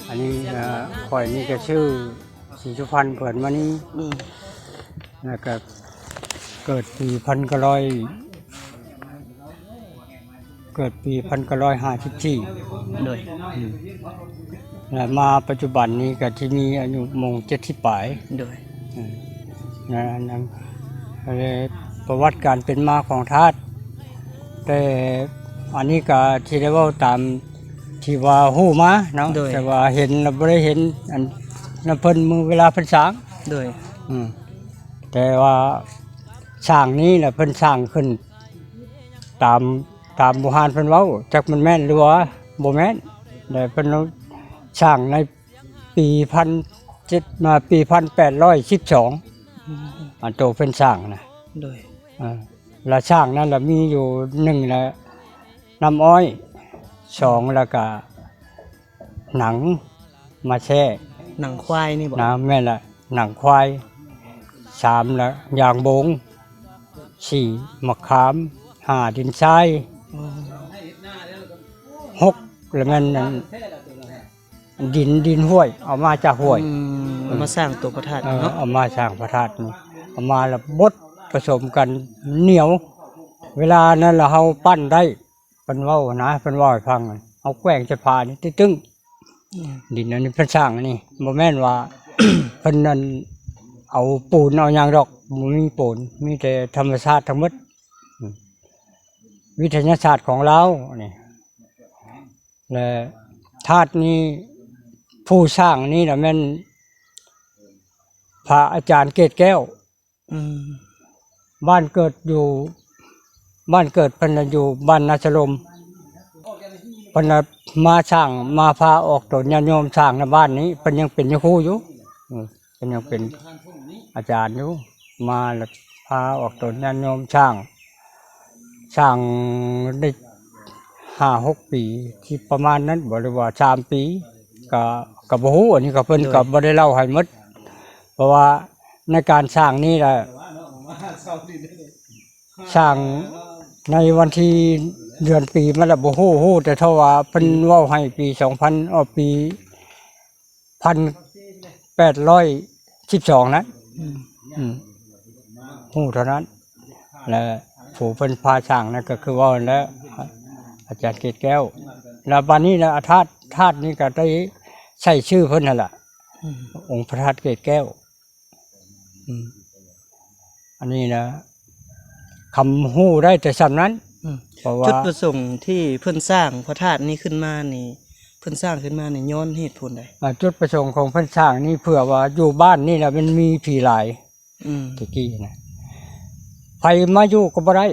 ອັນນີ້ ເອີ ຂ້ອຍນີ້ກໍຊື່ ສີສຸພັນ ເພິ່ນມານີ້ ໂດຍ ແລ້ວກໍເກີດປີພັນເກົ້າຮ້ອຍ ເກີດປີພັນເກົ້າຮ້ອຍຫ້າສິບສີ່ ໂດຍ ອືມ ແລ້ວມາປັດຈຸບັນນີ້ກໍທີ່ມີອາຍຸມົງເຈັດສິບປາຍ ໂດຍ ອືມ ນັ້ນ ນັ້ນ ແລ້ວປະຫວັດການເປັນມາຂອງທາດ ແຕ່ອັນນີ້ກໍທີ່ໄດ້ເວົ້າຕາມ ທີ່ວ່າຮູ້ມາເນາະ ໂດຍ ແຕ່ວ່າເຫັນລະບໍ່ໄດ້ເຫັນອັນນຳເພິ່ນມື້ເວລາເພິ່ນສ້າງ ໂດຍ ອືມ ແຕ່ວ່າສ້າງນີ້ລະເພິ່ນສ້າງຂຶ້ນຕາມ ຕາມບູຮານເພິ່ນເວົ້າ ຈັກມັນແມ່ນຫຼືວ່າບໍ່ແມ່ນ ແລະເພິ່ນສ້າງໃນປີພັນເຈັດ ມາປີພັນແປດຮ້ອຍສິບສອງ ອືມ ອັນໂຕເພິ່ນສ້າງນະ ໂດຍ ເອີ ລະຊ້າງນັ້ນລະມີຢູ່ ໜຶ່ງລະນ້ຳອ້ອຍ ສອງລະກະໜັງມາແຊ່ ໜັງຄວາຍນີ້ບໍ? ນະ ແມ່ນລະ ໜັງຄວາຍ ສາມລະຢາງບົງ ສີ່ໝາກຂາມ ຫ້າດິນຊາຍ ອືມ ຫົກລະແມ່ນອັນ ດິນ ດິນຫ້ວຍ ເອົາມາຈາກຫ້ວຍ ອືມ ເອົາມາສ້າງຕົວພະທາດ ເອີ ເນາະ ເອົາມາສ້າງພະທາດນີ້ ເອົາມາລະບົດປະສົມກັນໜຽວ ເວລານັ້ນລະເຮົາປັ້ນໄດ້ ເພິ່ນເວົ້ານະ ເພິ່ນເວົ້າໃຫ້ຟັງ ເຮົາແກວ່ງໃສ່ຜ້ານີ້ຕຶ້ງ ອືມ ດິນອັນນີ້ເພິ່ນສ້າງອັນນີ້ ບໍ່ແມ່ນວ່າ ເພິ່ນນັ້ນເອົາປູນເອົາຫຍັງດອກ ບໍ່ມີປູນ ມີແຕ່ທຳມະຊາດທັງໝົດ ອືມ ວິທະຍາສາດຂອງລາວນີ້ ແລະທາດນີ້ ຜູ້ສ້າງນີ້ລະແມ່ນພະອາຈານເກດແກ້ວ ອືມ ບ້ານເກີດຢູ່ ບ້ານເກີດເພິ່ນລະຢູ່ບ້ານນາສະລົມ ເພິ່ນລະມາສ້າງ ມາພາອອກຕົນຍາດໂຍມສ້າງໃນບ້ານນີ້ ເພິ່ນຍັງເປັນຍາຄູຢູ່ ເພິ່ນຍັງເປັນອາຈານຢູ່ ມາລະພາອອກຕົນຍາດໂຍມສ້າງ ສ້າງໄດ້ຫ້າຫົກປີ ທີ່ປະມານນັ້ນບໍ ຫຼືວ່າສາມປີ ກະ ກະບໍ່ຮູ້ ອັນນີ້ກະເພິ່ນ ໂດຍ ກະບໍ່ໄດ້ເລົ່າໃຫ້ໝົດ ເພາະວ່າໃນການສ້າງນີ້ລະ ສ້າງໃນວັນທີເດືອນປີມັນລະບໍ່ຮູ້ ຮູ້ແຕ່ເທົ່າວ່າເພິ່ນ ອືມ ເວົ້າໃຫ້ປີສອງພັນ ເອີ ປີ ພັນແປດຮ້ອຍສິບສອງນັ້ນ ອືມ ອືມ ຮູ້ເທົ່ານັ້ນ ແລະຜູ້ເພິ່ນພາສ້າງນັ້ນກໍຄືເວົ້ານັ້ນແຫຼະ ອາຈານເກດແກ້ວ ແລ້ວບາດນີ້ລະ ອາ ທາດ ທາດນີ້ກໍໄດ້ໃຊ້ຊື່ເພິ່ນຫັ້ນລະ ອືມ ອົງພະທາດເກດແກ້ວ ອືມ ອັນນີ້ນະ ຄຳຮູ້ໄດ້ແຕ່ສ່ຳນັ້ນ ອືມ ເພາະວ່າ ຈຸດປະສົງທີ່ເພິ່ນສ້າງພະທາດນີ້ຂຶ້ນມານີ້ ເພິ່ນສ້າງຂຶ້ນມານີ້ຍ້ອນເຫດຜົນໃດ? ອາ ຈຸດປະສົງຂອງເພິ່ນສ້າງນີ້ ເພື່ອວ່າຢູ່ບ້ານນີ້ລະມັນມີຜີຫຼາຍ ອືມ ແຕ່ກີ້ນະ ໃຜມາຢູ່ກໍບໍ່ໄດ້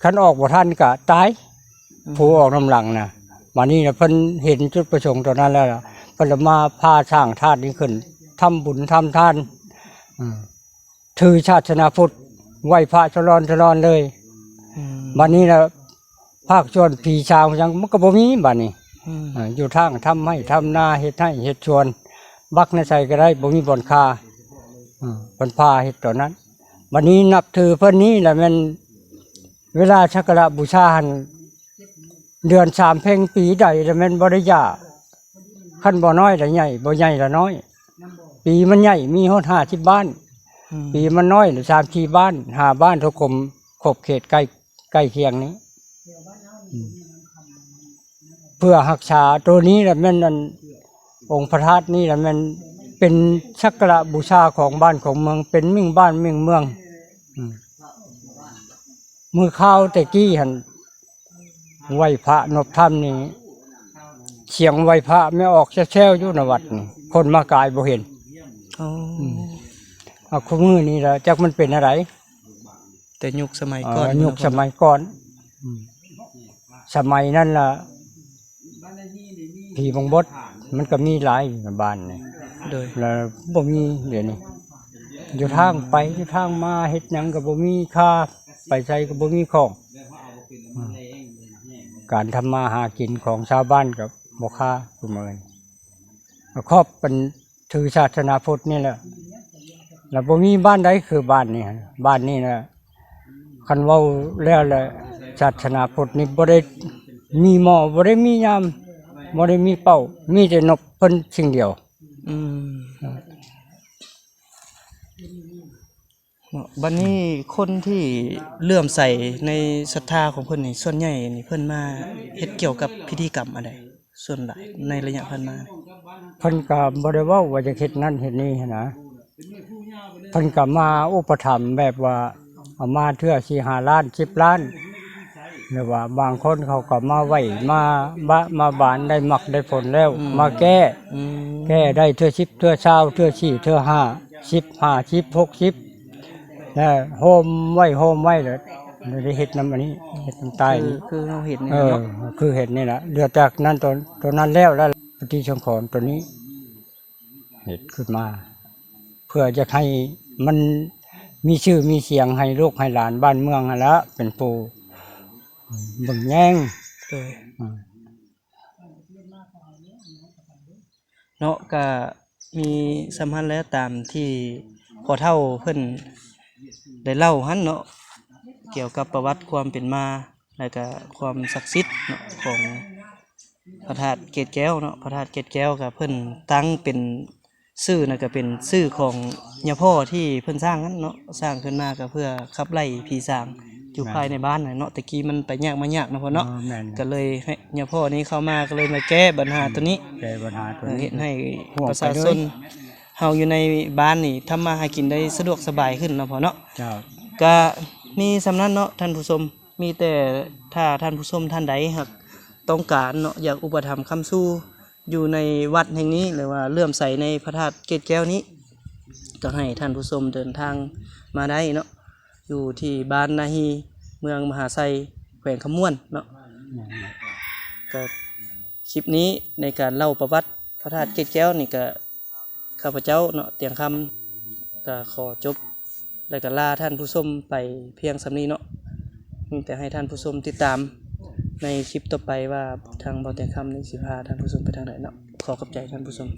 ຄັນອອກບໍ່ທັນກະຕາຍ ອືມ ຜູ້ອອກນຳຫຼັງນະ ບາດນີ້ລະເພິ່ນເຫັນຈຸດປະສົງຕົວນັ້ນແລ້ວລະ ເພິ່ນລະມາພາສ້າງທາດນີ້ຂຶ້ນ ທຳບຸນທຳທານ ອືມ ຖືສາສະໜາພຸດ ໄຫວ້ພະສະຫຼອນສະຫຼອນເລີຍ ອືມ ບາດນີ້ລະ ພາກສ່ວນຜີສາງຫຍັງມັນກໍບໍ່ມີບາດນີ້ ອືມ ເອີ ຢູ່ທາງທຳໄຮ່ທຳນາ ເຮັດໄຮ່ເຮັດສວນ ບັກໃນໃສກໍໄດ້ ບໍ່ມີບ່ອນຄາ ເອີ ເພິ່ນພາເຮັດຕອນນັ້ນ ບາດນີ້ນັບຖືເພິ່ນນີ້ລະແມ່ນ ເວລາສັກກາລະບູຊາຫັ້ນ ເດືອນສາມເພັງປີໃດລະແມ່ນບໍ່ໄດ້ຢາ ຄັນບໍ່ນ້ອຍລະໃຫຍ່ ບໍ່ໃຫຍ່ລະນ້ອຍ ປີມັນໃຫຍ່ມີຮອດຫ້າສິບບ້ານ ອືມ ປີມັນນ້ອຍລະສາມສີ່ບ້ານ ຫ້າບ້ານ ທຸກຄົມ ຂອບເຂດໃກ້ ໃກ້ຄຽງນີ້ ອືມ ເພື່ອຮັກສາໂຕນີ້ລະແມ່ນອັນ ອົງພະທາດນີ້ລະແມ່ນເປັນສັກກາລະບູຊາຂອງບ້ານຂອງເມືອງ ເປັນມິ່ງບ້ານມິ່ງເມືອງ ອືມ ມື້ຄາວແຕ່ກີ້ຫັ້ນ ໄຫວ້ພະນົບຖ້ຳນີ້ ສຽງໄຫວ້ພະແມ່ນອອກແຊວໆຢູ່ໃນວັດນີ້ ຄົນມາກາຍບໍ່ເຫັນ ອໍ ອືມ ເອົາຄູ່ມື້ນີ້ລະຈັກມັນເປັນແນວໃດ ແຕ່ຍຸກສະໄໝກ່ອນ ເອີ ຍຸກສະໄໝກ່ອນ ອືມ ສະໄໝນັ້ນລະ ຜີບັງບົດມັນກໍມີຫຼາຍຢູ່ໃນບ້ານນີ້ ໂດຍ ລະບໍ່ມີດຽວນີ້ ຢູ່ທາງໄປຢູ່ທາງມາເຮັດຫຍັງກໍບໍ່ມີຄ່າ ໄປໃສກໍບໍ່ມີຂອງ ອືມ ການທຳມາຫາກິນຂອງຊາວບ້ານກໍບໍ່ຄ່າຊຸມື້ນີ້ ຄອບເປັນ ຖືສາສະໜາພຸດນີ້ແຫຼະ ລະບໍ່ມີບ້ານໃດຄືບ້ານນີ້ຫັ້ນ ບ້ານນີ້ນະ ຄັນເວົ້າແລ້ວລະ ສາສະໜາພຸດນີ້ບໍ່ໄດ້ມີໝໍ ບໍ່ໄດ້ມີຍາມ ບໍ່ໄດ້ມີເປົ້າ ມີແຕ່ນົບ ເພິ່ນສິ່ງດຽວ. ອືມ ເນາະ ບັດນີ້ຄົນທີ່ເຫຼື້ອມໃສໃນສັດທາຂອງເພິ່ນນີ້ ສ່ວນໃຫຍ່ນີ້ເພິ່ນມາເຮັດກ່ຽວກັບພິທີກຳອັນໃດ ສ່ວນຫຼາຍໃນໄລຍະຜ່ານມາ? ເພິ່ນກໍບໍ່ໄດ້ເວົ້າວ່າຈະເຮັດນັ້ນເຮັດນີ້ຫັ້ນນະ ເພິ່ນກໍມາອຸປະຖຳແບບວ່າ ເອົາມາເທື່ອສີ່ຫ້າລ້ານ ສິບລ້ານ ຫຼືວ່າບາງຄົນເຂົາກໍມາໄຫວ້ ມາບະ ມາບານ ໄດ້ໝາກໄດ້ຜົນແລ້ວ ອືມ ມາແກ້ ອືມ ແກ້ໄດ້ເທື່ອສິບ ເທື່ອຊາວ ເທື່ອສີ່ ເທື່ອຫ້າ ສິບ ຫ້າສິບ ຫົກສິບ ແລ້ວໂຮມໄວ້ ໂຮມໄວ້ ແລ້ວໄດ້ເຮັດນຳອັນນີ້ ເຮັດນຳໃຕ້ ຄື ຄືເຮົາເຫັນນີ້ແຫຼະເນາະ ເອີ ຄືເຫັນນີ້ແຫຼະ ເຫຼືອຈາກນັ້ນ ໂຕ ໂຕນັ້ນແລ້ວ ແລ້ວປະຕິສັງຂອນໂຕນີ້ ເຮັດຂຶ້ນມາ ເພື່ອຢາກໃຫ້ມັນມີຊື່ມີສຽງໃຫ້ລູກໃຫ້ຫຼານບ້ານເມືອງຫັ້ນລະ ເປັນຜູ້ເບິ່ງແຍງ ໂດຍ ອາ ເນາະ ກະມີສ່ຳຫັ້ນແຫຼະ ຕາມທີ່ພໍ່ເຖົ້າເພິ່ນໄດ້ເລົ່າຫັ້ນເນາະ ກ່ຽວກັບປະຫວັດຄວາມເປັນມາ ແລະກະຄວາມສັກສິດເນາະ ຂອງ ພະທາດເກດແກ້ວເນາະ ພະທາດເກດແກ້ວກະເພິ່ນຕັ້ງເປັນຊື່ນັ້ນກະເປັນຊື່ຂອງຍາພໍ່ທີ່ເພິ່ນສ້າງນັ້ນເນາະ ສ້າງຂຶ້ນມາກະເພື່ອຂັບໄລ່ຜີສາງຢູ່ ແມ່ນ ພາຍໃນບ້ານນັ້ນເນາະ ແຕ່ກີ້ມັນໄປຍາກມາຍາກເນາະພໍ່ເນາະ ເອີ ແມ່ນ ກະເລີຍໃຫ້ຍາພໍ່ນີ້ເຂົ້າມາ ກະເລີຍມາແກ້ບັນຫາໂຕນີ້ ແກ້ບັນຫາໂຕນີ້ ເອີ ເຮັດໃຫ້ປະຊາຊົນເຮົາຢູ່ໃນບ້ານນີ້ທຳມາຫາກິນໄດ້ສະດວກສະບາຍຂຶ້ນເນາະພໍ່ເນາະ ເຈົ້າ ກະມີສ່ຳນັ້ນເນາະທ່ານຜູ້ຊົມ ມີແຕ່ຖ້າທ່ານຜູ້ຊົມທ່ານໃດຫາກຕ້ອງການເນາະ ຢາກອຸປະຖຳຄ້ຳຊູຢູ່ໃນວັດແຫ່ງນີ້ ຫຼືວ່າເຫຼື້ອມໃສໃນພະທາດເກດແກ້ວນີ້ ກໍໃຫ້ທ່ານຜູ້ຊົມເດີນທາງມາໄດ້ເນາະ ຢູ່ທີ່ບ້ານນາຮີ ເມືອງມະຫາໄຊ ແຂວງຄຳມ່ວນເນາະ ແມ່ນ ກໍຄລິບນີ້ໃນການເລົ່າປະຫວັດພະທາດເກດແກ້ວນີ້ກໍ ຂ້າພະເຈົ້າເນາະ ຕຽງຄຳ ກໍຂໍຈົບ ແລ້ວກໍລາທ່ານຜູ້ຊົມໄປພຽງສ່ຳນີ້ເນາະ ມີແຕ່ໃຫ້ທ່ານຜູ້ຊົມຕິດຕາມໃນຄລິບຕໍ່ໄປວ່າທາງບ່າວຕຽງຄຳນີ້ຊິພາທ່ານຜູ້ຊົມໄປທາງໃດເນາະ ຂໍຂອບໃຈທ່ານຜູ້ຊົມ.